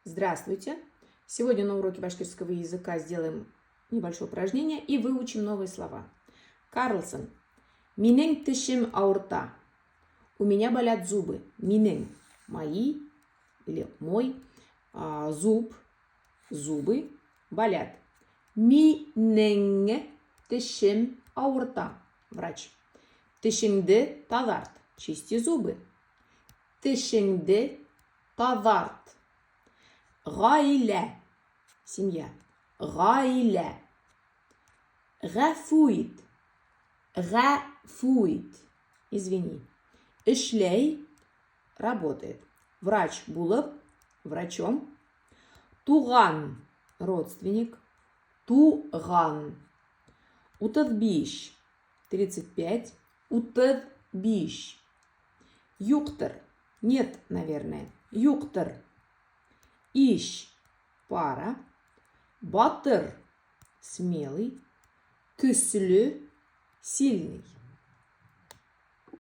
Здравствуйте! Сегодня на уроке башкирского языка сделаем небольшое упражнение и выучим новые слова. Карлсон. Минең тешем ауырта. У меня болят зубы. Минең – мои или мой, зуб, зубы болят. Минең тешем ауырта. Врач. Тешеңде таҙарт. Чисти зубы. Тешеңде таҙарт. Ғаилә. Семья. Ғаилә. Ғәфү ит. Ғәфү ит. Извини. Эшләй. Работает. Врач булып. Врачом. Туған. Родственник. Туған. 35. 35. 35. Юҡтыр. Нет, наверное. Юҡтыр. Иш. Пара. Батыр. Смелый. Көслө. Сильный.